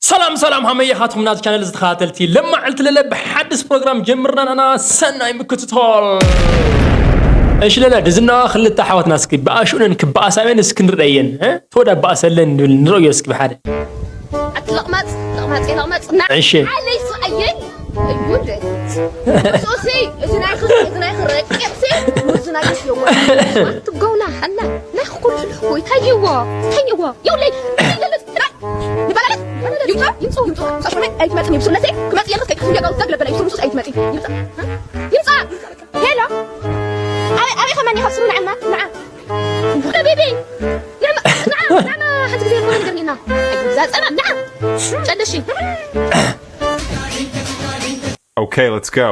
ሰላም ሰላም ሃመየኻትኩም ናቱ ቻነል ዝተኸታተልቲ ለማዕልቲ ለለ ብሓድስ ፕሮግራም ጀምርና ናና ሰናይ ምክትታል። እሺ ለለ ድዝና ክልተ ኣሕዋትና እስኪ ብኣሽኡነን ክበኣሳበን እስኪ ንርአየን እ? ተወዳ በኣሰለን ንብል ንረእዮ እስኪ ብሓደ። ኣቲ ለቕማፅ ለቕማፅ ለቕማፅ ና እሺ። ዓለይ ስኣየን እዩ እንደ ሶሲ እዚ ናይ ክስ እዚ ናይ ክረቂቕሲ እዚ ናይ ክስ የዋ ትጎውላ ሓላ ናይ ኩሉ ሽልሕኮ ይታይዎ ይታይዎ የውለይ ይታይለለስ ናይ ንበላለስ ይምፃ ይምፁ ይምፁ ሳሽኮላይ ኣይትመፅን ይብሱለሰ ክመፅ የልክስ ከይትክስም የጋው ዘግለበለ ይብሱ ንሱስ ኣይትመፂ ይምፃ ይምፃ ሄሎ ኣበይ ኣበይ ከመን ይኸስሩ ንዓማ ንዓ ቤቢ ንዓማ ንዓ ንዓማ ሓንቲ ግዜ ዝኾነ ነገር ኒና እዛ ፀና ንዓ ጨደሺ Okay, let's go.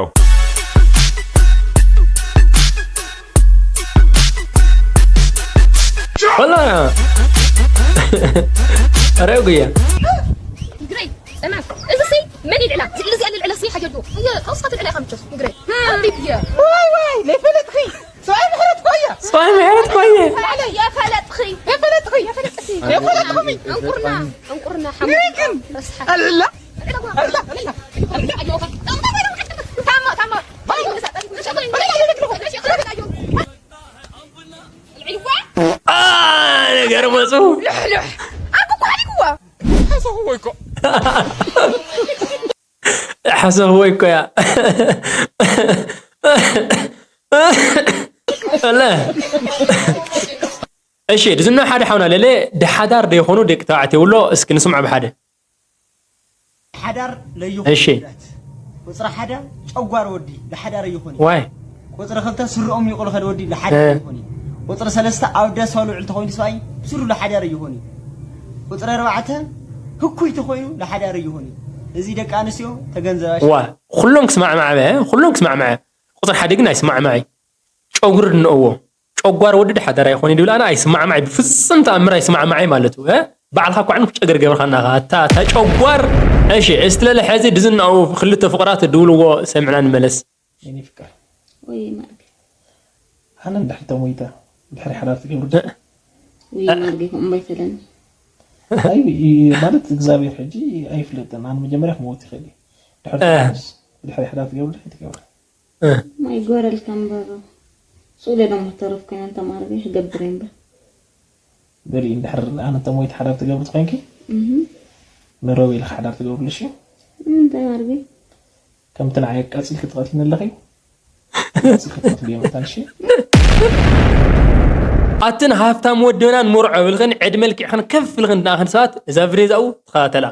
ወላ ረጉያ ግረይ ጸማም እዚ ሲ መን ይልዕላ ዝልዚ ኣለ ልዕላ ሲ ሓጀዱ እየ ተውስኻት ልዕላ ኢኻ ምቾት ግረይ ሓቢብ እየ ዋይ ዋይ ለይፈለጥኺ ሰብኣይ ምሕረት ኮየ ሰብኣይ ምሕረት ኮየ የፈለጥኺ የፈለጥኺ የፈለጥኺ የፈለጥኹሚ እንቁርና እንቁርና ሓሙስ ግን ረስሓ ኣልዕላ ነገር መፁ ሓሰኽዎ እኮ እያ ኣለ እሺ ድዝና ሓደ ሓውና ለለ ድሓዳር ዶ ይኾኑ ደቂ ተባዕትዮ ብሎ እስኪ ንስምዖ ብሓደ ሓዳር ለይኹ እሺ። ቁፅሪ ሓደ ጨጓር ወዲ ለሓዳር ይኾን እዩ ዋይ ቁፅሪ ክልተ ስርኦም ይቑሉ ከደ ወዲ ለሓዳር እ። ይኾን እዩ ቁፅሪ ሰለስተ ኣብ ደስ ባሉ ውዕል ተኾይኑ ሰብኣይ ስሩ ለሓዳር ይኾን እዩ ቁፅሪ ኣርባዕተ ህኩይ ተኾይኑ ለሓዳር ይኾን እዩ እዚ ደቂ ኣንስትዮ ተገንዘባ ዋ ኩሎም ክስማዕማዕ በ ኩሎም ክስማዕማዕ ቁፅሪ ሓደ ግን ኣይስማዕማዕ ጨጉሪ ድንእዎ ጨጓር ወዲ ድሓዳር ኣይኮን ድብል ኣነ ኣይስማዕማዕ ብፍፅም ተኣምር ኣይስማዕማዕ ማለት እዩ እ? ባዕልካ እኳ ዕንኩ ጨገር ገብርካ እናኻ እታ እታ ጨጓር እሺ እስቲ ለለ ሕዚ ድዝናኡ ክልተ ፍቕራት ድብልዎ ሰምዕና ንመለስ የኔ ፍቃር ወይ ማርጌ ኣነ እንድሕር ተሞይተ ድሕሪ ሓዳር ትገብሩ ዶ? ወይ ማርጌ ከምኡ ኣይፈለኒ ኣይ ይ- ማለት እግዚኣብሔር ሕጂ ኣይፍለጥን ኣነ መጀመርያ ክመውት ይኽእል እዩ ድሕሪ እ። ትሞትስ ድሕሪ ሓዳር ትገብሩ ዶ ኣይትገብሩ ማይ ጎረልካ እምበር ስኡለ ደሞ ተረፍ ኮይነ እንተ ማርጌ ክገብር እምበር በሊ እንድሕር ኣነ ተሞይተ ሓዳር ትገብሩ ትኮይንኪ ንሮቤል ሓዳር ትገብርሉ እሺ እንታይ ማርጌ ከምቲ ንዓይ ኣቃጺልኪ ትቐትልኒ ኣለኺ ኣቃጺልኪ ትቐትልዮ መታን እሺ ኣትን ሃፍታም ወደናን መርዖ ብልኽን ዕድመ ልክዕኽን ከፍ ልኽን ድኣኽን ሰባት እዛ ቪድዮ ዛኡ ተኸታተላ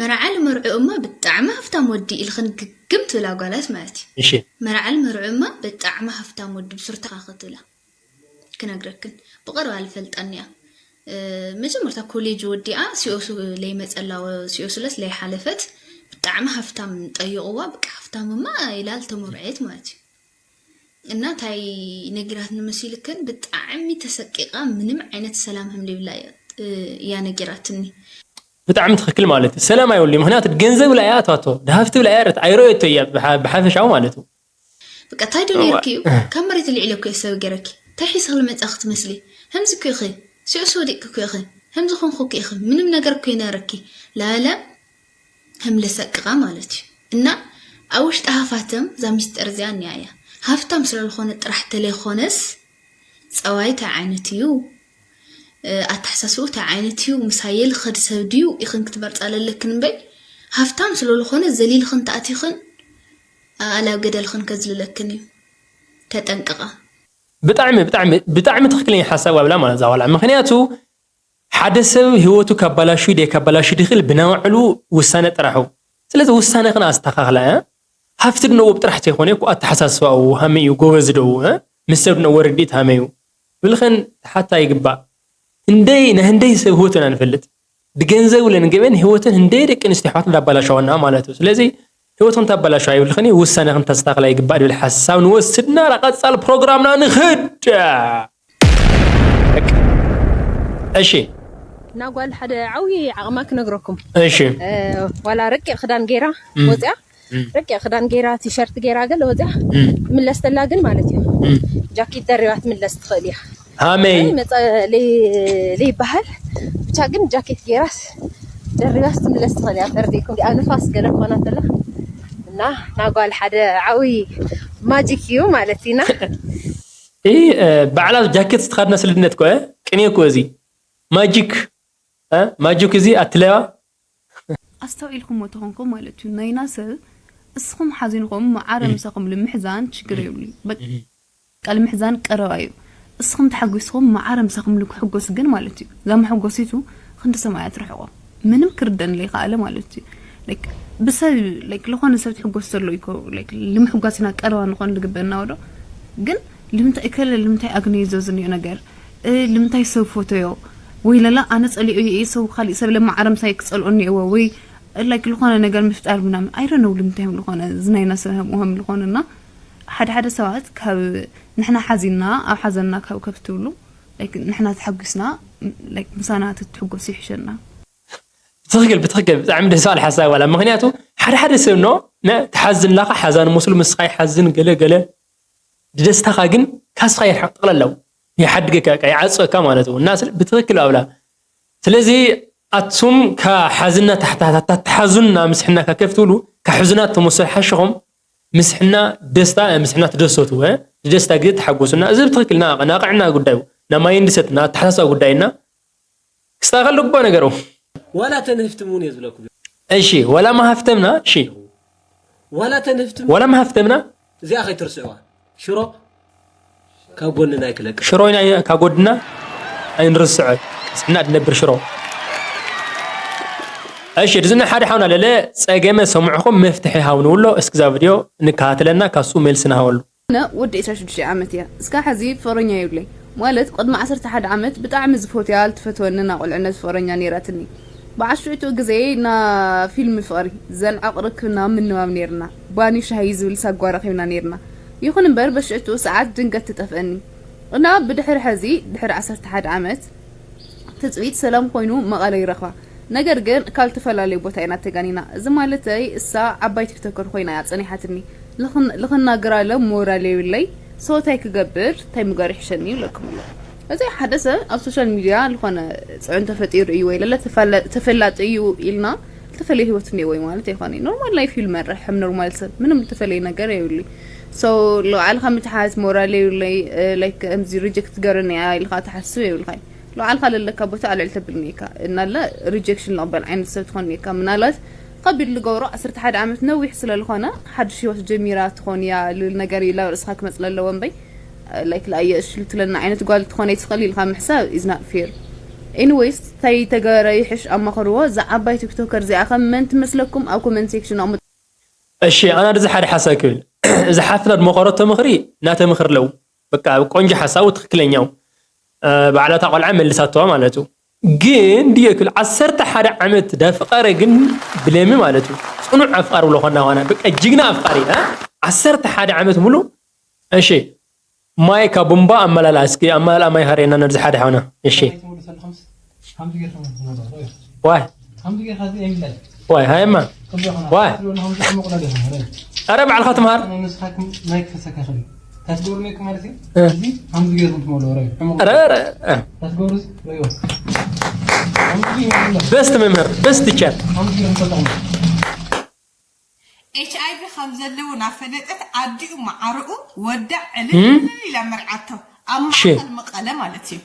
መርዓ ልመርዕኡ እማ ብጣዕሚ ሃፍታም ወዲ ኢልኽን ግግም ትብላ ጓላት ማለት እዩ። እሺ መርዓ ልመርዕኡ እማ ብጣዕሚ ሃፍታም ወዲ ብሱር ተኻኽትብላ ክነግረክን ብቐረባ ልፈልጠን እያ። እ፣ መጀመርታ ኮሌጅ ወዲኣ ሲኦሱ ለይመጸላ ወ- ሲኦሱለስ ለይሓለፈት ብጣዕሚ ሃፍታም ጠይቕዋ በቃ ሃፍታም እማ ኢላ ልተመርዐየት ማለት እዩ። እና እንታይ ነጊራትኒ መሲልክን ብጣዕሚ ተሰቂቓ ምንም ዓይነት ሰላም ከም ዘይብላ እያ- እያ ነጊራትኒ። ብጣዕሚ ትኽክል ማለት እዩ ሰላም ኣይወሉ ምክንያቱ ገንዘብ ላይ ኣትዋቶ ድሃፍቲ ብላ እያ ረት ኣይረየቶ እያ ብሓ- ብሓፈሻዊ ማለት እዩ በቃ እንታይ ዶ ነይርኪ እዩ ካብ መሬት ልዕለ እኮ ሰብ ገረኪ እንታይ ሒስኺ ልመፃ ክትመስሊ ከምዚ እኮ ኢኺ ሲኦስ ወዲቅኪ እኮ ኢኺ ከምዚ ኮንኩ እኮ ኢኺ ምንም ነገር እኮ ይነረኪ ላለ ከም ለሰቅቓ ማለት እዩ እና ኣብ ውሽጢ ሃፋትም እዛ ሚስጥር እዚኣ እኒኣ እያ ሃፍታም ስለዝኾነ ጥራሕ ተለይኮነስ ፀባይ እንታይ ዓይነት እዩ ኣተሓሳስብኡ እንታይ ዓይነት እዩ ምሳየ ልኸድ ሰብ ድዩ ኢኽን ክትመርፃ ለለክን እምበይ ሃፍታም ስለዝኾነ ዘሊልኽን ተኣቲኽን ኣእላብ ገደልኽን ከዝልለክን እዩ ተጠንቅቓ ብጣዕሚ ብጣዕሚ ብጣዕሚ ትኽክለኛ ሓሳብ ኣብላ ማለት እዛ ቆልዓ ምክንያቱ ሓደ ሰብ ህይወቱ ካባላሹ ደይ ካባላሹ ድኽእል ብናባዕሉ ውሳነ ጥራሑ ስለዚ ውሳነ ክን ኣስተኻኽላ እያ ሃፍቲ ድነዎ ብጥራሕ ተይኮነ እኮ ኣተሓሳስባኡ ሃመይ እዩ ጎበዝ ደው ምስ ሰብ ድነዎ ርድኢት ሃመዩ ብልኽን ተሓታ ይግባእ ህንደይ ንህንደይ ሰብ ህይወትና ንፈልጥ ብገንዘብ ለንገበን ህይወትን ህንደይ ደቂ ኣንስትዮ ኣሕዋት እንዳባላሸዋና ማለት እዩ ስለዚ ህይወት ክንታበላሹ ኣይብልኽን እዩ ውሳነ ክንተስተኻኽላ ይግባእ ድብል ሓሳብ ንወስድና ናብ ቀፃል ፕሮግራምና ንኽድ እሺ እና ጓል ሓደ ዓብዪ ዓቕማ ክነግረኩም እሺ ዋላ ረቂቕ ክዳን ገይራ ወፅያ ረቂቕ ክዳን ገይራ ቲሸርት ገይራ ገለ ወፅያ ምለስ ተላ ግን ማለት እዩ ጃኬት ደሪባ ትምለስ ትኽእል እያ ሃመይ መፀ ለይበሃል ብቻ ግን ጃኬት ገይራስ ደሪባስ ትምለስ ትኽእል እያ። ፈርዲኩም ዲኣ ንፋስ ገለ ክኾና ተላ እና ናጓል ሓደ ዓብዪ ማጂክ እዩ ማለት ኢና። እ ባዕላ ጃኬት ዝተኸድና ስለ ድነት ኮ ቅኔ እኮ እዚ ማጂክ ማጂክ እዚ ኣትለያ ኣስተውዒልኩሞ ተኾንኩም ማለት እዩ ናይና ሰብ እስኹም ሓዚንኹም መዓረ ምሳኹም ልምሕዛን ችግር የብሉ በቃ ልምሕዛን ቀረባ እዩ እስኹም ተሓጒስኹም መዓረ ምሳኹም ልክሕጎስ ግን ማለት እዩ እዛ መሐጎሲቱ ክንዲ ሰማያት ርሕቆ ምንም ክርደን ለይከኣለ ማለት እዩ ብሰብ ለኾነ ሰብ ትሕጎስ ዘሎ ልምሕጓስ ኢና ቀረባ ንኾን ልግበና ወዶ ግን ልምንታይ እከለ ልምንታይ ኣግነዩ ዘዝንዮ ነገር ልምንታይ ሰብ ፎቶዮ ወይ ለላ ኣነ ጸሊኦ እየ ሰብ ካሊእ ሰብ ለማዓረ ምሳይ ክጸልኦ እኒኦዎ ወይ like ዝኾነ ነገር ምፍጣር ምናምን I don't know ልምንታይ ም ዝኾነ ዝናይና ሰብ ም ዝኾነ እና ሓደ ሓደ ሰባት ካብ ንሕና ሓዚንና ኣብ ሓዘንና ካብ ከፍ ትብሉ like ንሕና ተሓጒስና like ምሳና ትትሕጎሱ ይሕሸና ብትኽክል ብትኽክል ብጣዕሚ ደስ በሃል ሓሳብ ዋላ ምክንያቱ ሓደ ሓደ ሰብ ኖ ትሓዝን ላካ ሓዛን መስሉ ምስካ ይሓዝን ገለ ገለ ደስታኻ ግን ካስኻ ይርሕቕ ጠቕለላው ይሓድገካ ይዓፅወካ ማለት እዩ እና ብትኽክል ኣብላ ስለዚ ኣቱም ካሓዝና ታሓዙና ምስሕና ካከፍ ትብሉ ካሕዙና ተመሶ ሓሽኹም ምስሕና ደስታ ምስሕና ትደሰቱ ንደስታ ግዜ ተሓጎሱና እዚ ብትኽክል ናቕዕና ጉዳዩ ና ማይንድሰት ና ኣተሓሳስባ ጉዳይና ክስተኻኸል ልግቦ ነገሩ ዋላ ተንህፍትም እውን እየ ዝብለኩም እሺ ወላ ማሃፍተምና እሺ ዋላ ተንህፍትም ዋላ ማሃፍተምና እዚኣ ከይትርስዕዋ ሽሮ ካብ ጎንና ኣይትለቅቕ ሽሮ ኢና ካብ ጎድና ኣይንርስዖ ስሕና ድነብር ሽሮ እሺ ድዝና ሓደ ሓውና ለለ ጸገመ ሰምዕኹም መፍትሒ ሃው ንብሎ እስክዛ ቪድዮ ንከታተለና ካሱ መልሲ ንሃበሉ ኣነ ወዲ ዕስራን ሽዱሽተን ዓመት እየ እስካብ ሐዚ ፍቕረኛ የብለይ ማለት ቕድሚ ዓሰርተ ሓደ ዓመት ብጣዕሚ ዝፎትያ ልትፈትወኒ ናቖልዕነት ፍቕረኛ ነይራትኒ በዓል ሽዕትኡ ግዜ ና ፊልም ፍቕሪ ዘንዕቕ ርክብና ምንባብ ነይርና ባኒ ሻሂ ዝብል ሳጓ ረኺብና ነይርና ይኹን እምበር በሽዕትኡ ሰዓት ድንገት ትጠፍአኒ እና ብድሕሪ ሐዚ ድሕሪ ዓሰርተ ሓደ ዓመት ትፅቢት ሰላም ኮይኑ መቐለ ይረኽባ። ነገር ግን ካብ ዝተፈላለየ ቦታ ኢና ተጋኒና። እዚ ማለተይ እሳ ዓባይ ቲክቶከር ኮይና እያ ፀኒሓትኒ። ልኽናገር ኣለ ሞራል የብለይ። So ታይ ክገብር ታይ ምግባር ይሕሸኒ ይብለኩም ኣሎ። እዚ ሓደ ሰብ ኣብ ሶሻል ሚድያ ዝኾነ ፅዕንቶ ፈጢሩ እዩ ወይ ለለ ተፈላጢ እዩ ኢልና ዝተፈለየ ህይወት እኒኦ ወይ ማለት ኣይኮነ normal life እዩ ልመርሕ ከም normal ሰብ ምንም ዝተፈለየ ነገር የብሉይ። So ንባዕልኻ ምትሓዝ ሞራል የብለይ like ከምዚ reject ገረኒ እያ ኢልካ ትሓስብ የብልካይ። ንባዕልካ ለለካ ቦታ ኣልዕል ተብል እኒካ እናለ rejection ንቕበል ዓይነት ሰብ ትኾን እኒካ ምናልባት ከቢድ ልገብሮ ዓሰርተ ሓደ ዓመት ነዊሕ ስለ ዝኾነ ሓድሽ ህይወት ጀሚራ ትኾን እያ ልብል ነገር እዩ ላብ ርእስካ ክመፅእ ኣለዎ እምበይ like ለኣየ እሽል ትለና ዓይነት ጓል ትኾነ ትኽእል ኢልካ ምሕሳብ is not fair anyways ታይ ተገረ ይሕሽ ኣማኽርዎ እዛ ዓባይ ቲክቶከር እዚኣ ከ መን ትመስለኩም ኣብ comment section ኣቕምጡ እሺ ኣና ድዚ ሓደ ሓሳብ ክብል እዚ ሓፍትና ድመኸረቶ ምኽሪ ናተ ምኽር ለው በቃ ቆንጆ ሓሳቡ ትክክለኛው ባዕላታ ቆልዓ መልሳተዋ ማለት እዩ ግን ድየ ክብል ዓሰርተ ሓደ ዓመት ዳፍቃረ ግን ብለሚ ማለት እዩ ፅኑዕ ኣፍቃሪ ብሎ ኮና ኾና በቃ ጅግና ኣፍቃሪ ዓሰርተ ሓደ ዓመት ሙሉ እሺ ማይ ካብ ቡምባ ኣመላላ እስኪ ኣመላላ ማይ ሃረና ነዚ ሓደ ሓውና እሺ ዋይ ዋይ ሃይማ ዋይ ኣረ ባዕልካ ትምሃር በስት መምህር በስት ቸር ኤች ኣይቪ ከም ዘለዎ ናፈለጠት ኣዲኡ መዓርኡ ወዳ ዕልል ኢላ መርዓቶ ኣብ ማእከል መቐለ ማለት እዩ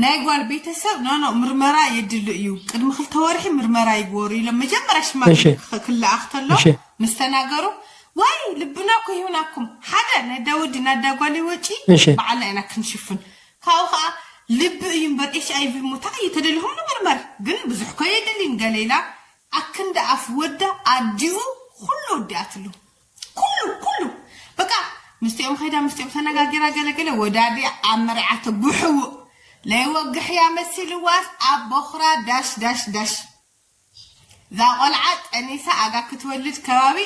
ናይ ጓል ቤተሰብ ኖኖ ምርመራ የድሊ እዩ ቅድሚ ክልተ ወርሒ ምርመራ ይግበሩ ኢሎም መጀመርያ ሽማግለ ክለኣኽ ተሎ ምስ ተናገሩ ዋይ ልብና እኮ ይሁናኩም ሓደ ናይ ዳውዲ ናዳ ጓል ወጪ በዓልና ኢና ክንሽፍን ካብኡ ከዓ ልቢ እዩ እምበር ኤች ኣይቪ እሞ እንታይ እዩ ተደሊኹም ንምርመር ግን ብዙሕ ኮ የድልን ገለ ኢላ ኣክንዲ ኣፍ ወዳ ኣዲኡ ኩሉ ወዲኣትሉ ኩሉ ኩሉ በቃ ምስቲኦም ከይዳ ምስቲኦም ተነጋጊራ ገለገለ ወዳዲ ኣብ መርዓተ ጉሕውእ ለይወግሕያ መሲልዋስ ኣብ ቦኽራ ዳሽ ዳሽ ዳሽ እዛ ቆልዓ ጠኒሳ ኣጋ ክትወልድ ከባቢ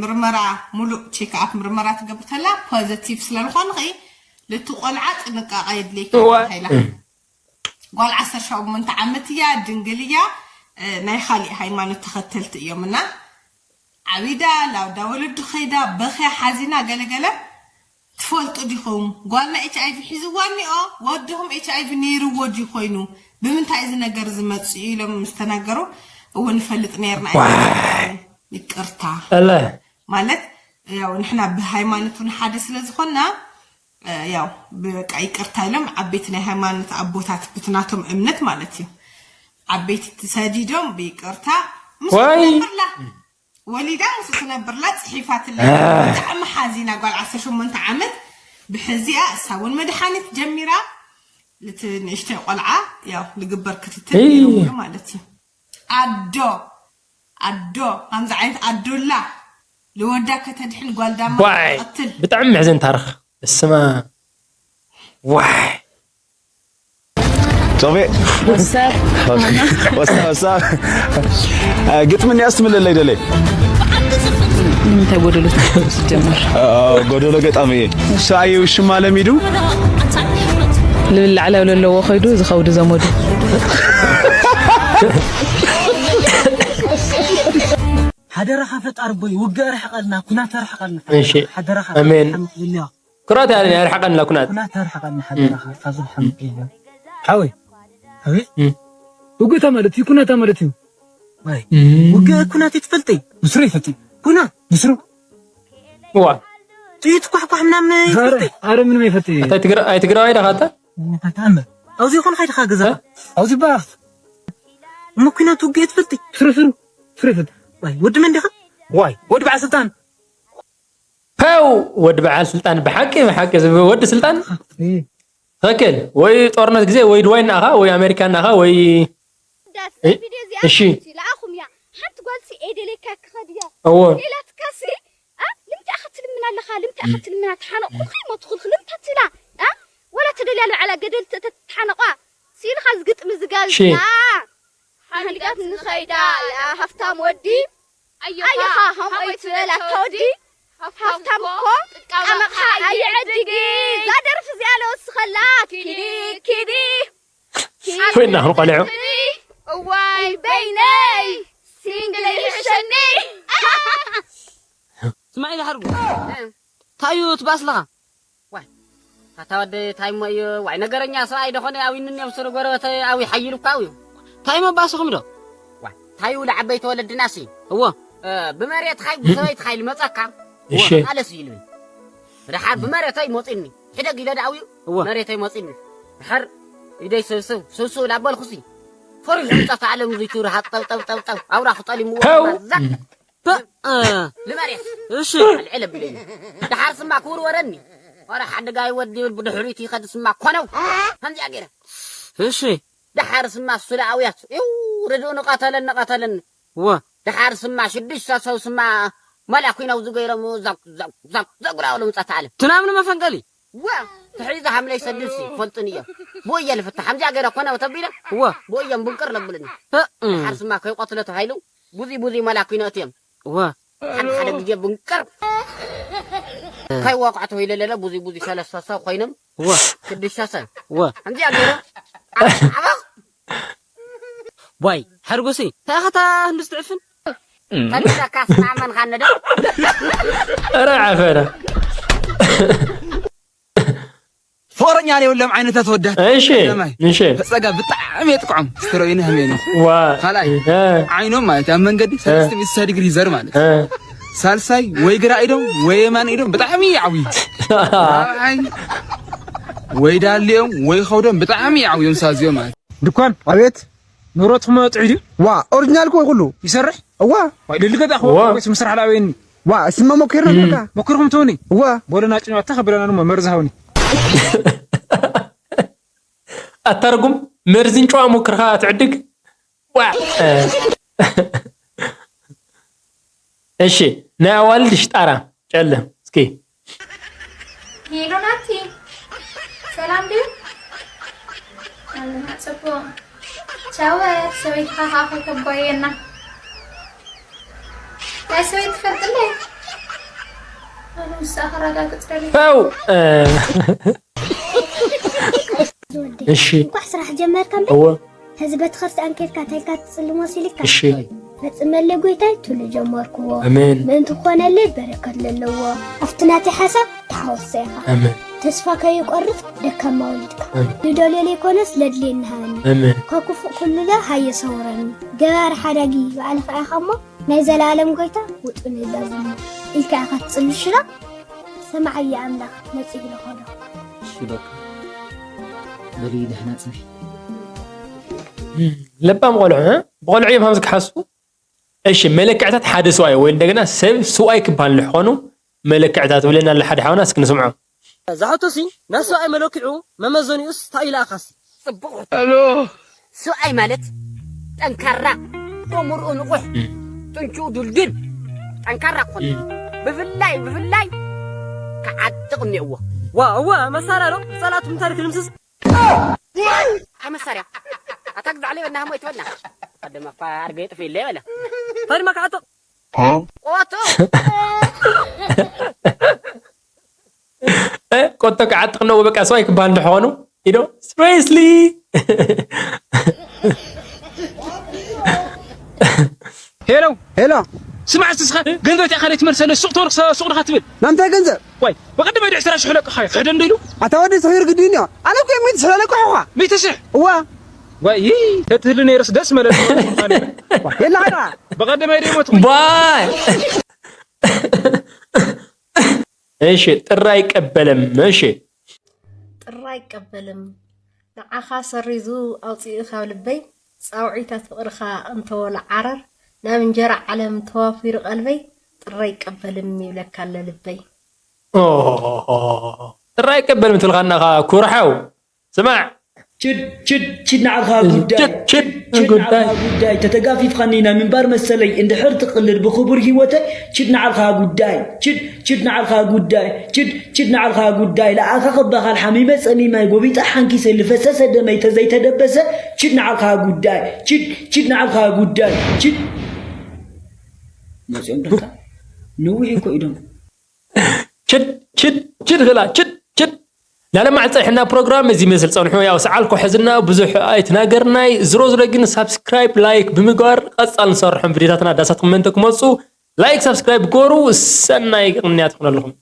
ምርመራ ሙሉእ ቼክኣፕ ምርመራ ትገብር ተላ ፖዘቲቭ ስለዝኾንኺ ልቲ ቆልዓ ጥንቃቐ የድልየኪ ተባሂላ ጓል ዓሰርተ ሸሞንተ ዓመት እያ ድንግል እያ ናይ ካሊእ ሃይማኖት ተኸተልቲ እዮም እና ዓቢዳ ላውዳ ወለዱ ከይዳ በኽያ ሓዚና ገለገለ ትፈልጡ ዲኹም ጓልና ኤች ኣይቪ ሒዝዋ እኒኦ ወድኹም ኤች ኣይቪ ነይርዎ ድዩ ኮይኑ ብምንታይ እዚ ነገር ዝመፅእ እዩ ኢሎም ምስ ተናገሩ እውን ንፈልጥ ነርና። ይቅርታ። ማለት ያው ንሕና ብሃይማኖት እውን ሓደ ስለ ዝኾንና ያው በቃ ይቅርታ ኢሎም ዓበይቲ ናይ ሃይማኖት ኣቦታት ብትናቶም እምነት ማለት እዩ፣ ዓበይቲ ተሰዲዶም ብይቅርታ ምስ ትነብርላ፣ ወሊዳ ምስ ትነብርላ ጽሒፋትላ። ብጣዕሚ ሓዚና፣ ጓል ዓሰርተ ሸሞንተ ዓመት ብሕዚኣ እሳ እውን መድሓኒት ጀሚራ፣ ልቲ ንእሽተይ ቆልዓ ያው ልግበር ክትትል ነይርዎ ማለት እዩ። ኣዶ ኣዶ ከምዚ ዓይነት ኣዶላ ልወዳ ከተድሕን ጓል ዳማ ዋይ ትቐትል። ብጣዕሚ መሕዘን ታሪኽ። እስማ ዋይ ጾሜ ወሳ ወሳ ግጥሚ እንዲያ ስትምልለይ ደለይ ንምንታይ ጎደሎ ትጀምር? ጎደሎ ገጣሚ እየ። ሰኣዩ ሽማ ለሚዱ ልብል ላዕላይ ለለዎ ከይዱ ዝኸውዱ ዘመዱ ሓደራኻ ፈጣሪ ኣቦይ ውግእ ኣርሕቐልና ኩናት ኣርሕቐልና እሺ ሓደራኻ ኣሜን። ክራት ያለ ያርሐቀን ለኩናት ኩናት ኣርሕቐልና ሓደራኻ ካብዚ ሓምቕ እዩ ሓወይ ሓወይ ውግእታ ማለት እዩ ኩናታ ማለት እዩ ውግእ ኩናት ይትፈልጠይ ምስሩ ይፈልጠይ ኩና ምስሩ ዋ ጥይት ኳሕኳሕ ምናምን ይፈልጠይ ኣረ ምንም ይፈልጠይ ኣይትግራዋይ ዳኻታ ኣብዚ ይኹን ኻይድኻ ገዛ ኣብዚ ባኽ እሞ ኩናት ውግእ ትፈልጠይ ስሩ ስሩ ስሩ ይፈልጠይ ወዲ መን ዲኻ ዋይ ወዲ በዓል ስልጣን ፐው ወዲ በዓል ስልጣን ብሓቂ ብሓቂ ዝብ ወዲ ስልጣን ትክክል ወይ ጦርነት ግዜ ወይ ድዋይ እናኻ ወይ ኣሜሪካ እናኻ ወይ ዳስ ናይ ቪድዮ እዚኣ እሺ። ሓንቲ ለኣኹም እያ ሓንቲ ጓልሲ ኤደለካ ክኸድ እያ እዎ ሌላትካሲ ኣ ልምታ ኢኻ ትልምና ኣለኻ ልምታ ኢኻ ትልምና ተሓነቑ ኸይ ሞትኹልክ ልምታ ትብላ ኣ ወላ ተደልያ ልዕላ ገደል ትእተ ትሓነቋ ስኢልኻ ዝግጥሚ እሺ። ዝጋብዝና ሓዲጋት ንኸይዳ ለኣ ሃፍታም ወዲ ኣዮኻ ሃምኦይ ትበል ኣታ ወዲ ሃፍታም እኮ ቃመቕሓ ኣይዕድጊ እዛ ደርፊ እዚኣ ለወስኸላ ኪዲ ኪዲ ኮይና ክንቆልዑ እዋይ በይነይ ሲንግለይ ይሕሸኒ ስማዒ ዝሓርጉ ታዩ ትባስለኻ ዋይ ኣታ ወደይ ታይሞ እዩ ዋይ ነገረኛ ሰብኣይ ደኾነ ኣዊንኒ ኣብ ስሩ ጎረበተ ኣዊ ሓይሉ እኳ ኣዊ ታይሞ ባስኹም ዶ ዋይ ታዩ ለዓበይቲ ወለድናሲ እዎ ብመሬት ኻይ ብሰበይት ኻይ ልመፀካ እሺ ኣለስ ይልብል ድሓር ብመሬተይ መፂኒ ሕደግ ኢለ ደኣውዩ እዎ መሬተይ መፂኒ ድሓር ኢደይ ስብስብ ስብስብ ላበልኩሲ ፈሪሑ ምፀት ዓለም ዙይቱ ርሃቅ ጠብጠብጠብጠብ ኣውራ ክጠሊምዎ ዛቅ ንመሬት እሺ ኣልዕል ኣቢለኒ ደሓር ስማ ክውርወረኒ ኧረ ሓደጋይ ወዲ ይብል ብድሕሪት ይኸድ ስማ ኮነው ከምዚኣ ገይረ እሺ ደሓር ስማ ሱላኣውያት ይው ርድኡ ንቐተለን ንቐተለን እወ ደሓር ስማ ሽዱሽተ ሰብ ስማ መላ ኩናው ዝገይሮም ዛቅ ዛቅ ዛቅ ዘጉራውሉ ምጸት ኣለ ትናምኒ መፈንቀሊ እወ ተሒዛ ሃምለይ ሰድልሲ ፈልጥን እዮም ብወየ ልፍታ ሓምዚኣ ገይረ ኮነ ተቢለ እወ ብወዮም ብንቅር ለብልኒ ደሓር ስማ ከይቆትለ ተባሂሉ ቡዚ ቡዚ መላ ኩይኖ እትዮም እወ ሓደ ሓደ ግዜ ብንቅር ከይወቕዐ ተባሂለ ለለ ቡዚ ቡዚ ሰለስተ ሰብ ኮይኖም እወ ሽዱሽተ ሰብ እወ ከምዚኣ ገይረ ዓበቕ ዋይ ሓርጎሰይ እንታይ ኢኻ እታ ህንዱስ ትዕፍን ከሚዛካ ስማዕመን ካነደ ኧረ ዓፈረ ፍቕረኛ ዘይብሎም ዓይነታት ወዳት እሺ እሺ ጸጋ ብጣዕሚ የጥቅዖም ስተሮይን ህሜኑ ዋ ካልኣይ እ ዓይኖም ማለት ኣብ መንገዲ ሰለስተ ሚእቲ ዲግሪ ይዘር ማለት እ ሳልሳይ ወይ ግራ ኢዶም ወይ የማን ኢዶም ብጣዕሚ ይዓብዩ ራብዓይ ወይ ዳሊኦም ወይ ኸውዶም ብጣዕሚ ይዓብዮም ሳዝዮም ማለት ድኳን ኣቤት ንብረትኩም ጥዑይ ድዩ ዋ ኦሪጂናል ኮን ኩሉ ይሰርሕ እዋ ዋይ ልልገጣ ዋ። ኮስ ምስራሕ ላበይኒ ዋ እስማ ሞኪርና ነርካ ሞክርኩም ትውኒ እዋ ቦለና ጭንዋታ ከበለና ንሞ መርዚ ሃውኒ ኣተርጉም መርዝን ጨዋ ሞክርካ ትዕድግ ዋ እሺ ናይ ኣዋልድ ሽጣራ ጨለ እስኪ ሄሎ ናቲ ሰላም ድዩ ኣለና ፅቡቅ ቻወ ሰበይትካ ከዓ ከይተጓየና ናይ ሰበይት ትፈልጥለይ ኣነ ንሳ ከረጋግፅ ደሊ ው እሺ እንኳዕ ስራሕ ጀመርካ እምበር እወ ሕዚ ቤተክርስትያን ኬድካ እንታይ ኢልካ ትጽሊ መሲልካ? እሺ። ፈጽመለይ ጐይታይ ትብሎ ጀመርክዎ። ኣሜን። ምእንቲ ክኾነለይ በረከት ለለዎ። ኣብቲ ናተይ ሓሳብ ተሓወሶ ኢኻ። ኣሜን። ተስፋ ከይቆርጽ ደካማ ወሊድካ። ኣሜን። ንደልዮ ዘይኮነስ ለድልየኒ ሃበኒ። ኣሜን። ካብ ክፉእ ኩሉለ ሃየ ሰውረኒ። ገባሪ ሓዳጊ ባዕልኻ ኢኻ እሞ ናይ ዘላለም ጎይታ ውጡን የላዝም ኢልካ ኢኻ ትጽሊ ሽላ። ሰማዓየ ኣምላኽ መጺኡ ይልኸሎ። እሺ በቃ በሊ ደህና ጽንሒ። ለባም ቆልዑ እ? ብቆልዑ እዮም ሃምዚ ክሓስቡ። እሺ መለክዕታት ሓደ ሰብኣይ ወይ እንደገና ሰብ ሰብኣይ ክበሃል ንሕኾኑ መለክዕታት ብለና ኣሎ ሓደ ሓውና እስኪ ንስምዖ። ዝሓቶሲ ናይ ሰብኣይ መለክዑ መመዘኒኡስ እንታይ ኢልኣኻሲ? ጽቡቕ ሕቶ። ሰብኣይ ማለት ጠንካራ፣ ደሙርኡ ንቑሕ፣ ጥንችኡ ድልድል፣ ጠንካራ ክኾን። ብፍላይ ብፍላይ ክዓጥቕ እኒኦዎ። ዋ እወ መሳርያ ዶ? ጸላእቱ ምንታይ ክድምስስ? ኣይ መሳርያ ኣታ ግዛዕ ለይ በና ሃሞ ይትበልና። ቀደም ኣፋ ኣርገ ይጥፍ ኢለ በለ። እንታይ ድማ ክዓጥቕ? ቆቶ እ፣ ቆቶ ክዓጥቕ ነው በቃ ሰብኣይ ክበሃል እንድሕኾኑ ኢዶ ስሬስሊ። ሄሎ ሄሎ፣ ስማዕ እስቲ እስኻ ገንዘብ እቲኣ ካልእ ትመልሰለይ ሱቕ ተወርኽ ሱቕ ድኻ ትብል? ናምታይ ገንዘብ? ዋይ ብቐደማይ ድሕስራ ሽሕ ለቅኻ ክሕደ እንዶ ኢሉ ኣታ ወዲ ስኺር ግድን እዮ። ኣነ እኮ ሚእቲ ሽሕ ለቅሖኻ። ሚእቲ ሽሕ? እዋ። ዋይ ይይ ተትህሉ ነይርስ ደስ መለስ። የላ ኸዳ። ብቐደማይ ደይ ሞት ባይ። እሺ ጥራ ኣይቀበልም። እሺ ጥራ ኣይቀበልም። ንዓኻ ሰሪዙ ኣውፂኡ ካብ ልበይ፣ ፃውዒታት ፍቕርኻ እንተወለ ዓረር፣ ናብ እንጀራ ዓለም ተዋፊሩ ቀልበይ፣ ጥራ ኣይቀበልም ይብለካ ኣሎ ልበይ። ኦሆሆሆ። ጥራ ኣይቀበልም ትብልካ እናኻ ኩርሓው። ስማዕ። ችድ ችድ ችድ ንዓልኻ ጉዳይ ችድ ችድ ችድ ጉዳይ። ንዓልኻ ጉዳይ ተተጋፊፍኻኒ ናይ ምንባር መሰለይ እንድሕር ትቕልድ ብኽቡር ህይወተይ ችድ ንዓልኻ ጉዳይ ችድ ችድ ንዓልኻ ጉዳይ ችድ ችድ ንዓልኻ ጉዳይ ለኣኻ ክበኻል ሓሚመ ጸሚመ ጎቢጠ ሓንኪሰ ልፈሰሰ ደመይ ተዘይተደበሰ ችድ ንዓልኻ ጉዳይ ችድ ችድ ንዓልኻ ጉዳይ ችድ መጺኦም ዳካ ነዊሕ እኮ ኢዶም ችድ ችድ ችድ ክላ ችድ ችድ ላለማዕ ጸኒሕና ፕሮግራም እዚ መስል ጸንሑ። ያው ሰዓል ኮሕዝና ብዙሕ ኣይትናገርናይ ዝሮ ዝሮ ግን ሳብስክራይብ ላይክ ብምግባር ቀጻል ንሰርሖም ቪዲዮታትና ዳሳት ክመንተ ክመጹ ላይክ ሳብስክራይብ ጎሩ ሰናይ ቅንያት ይኹነልኹም።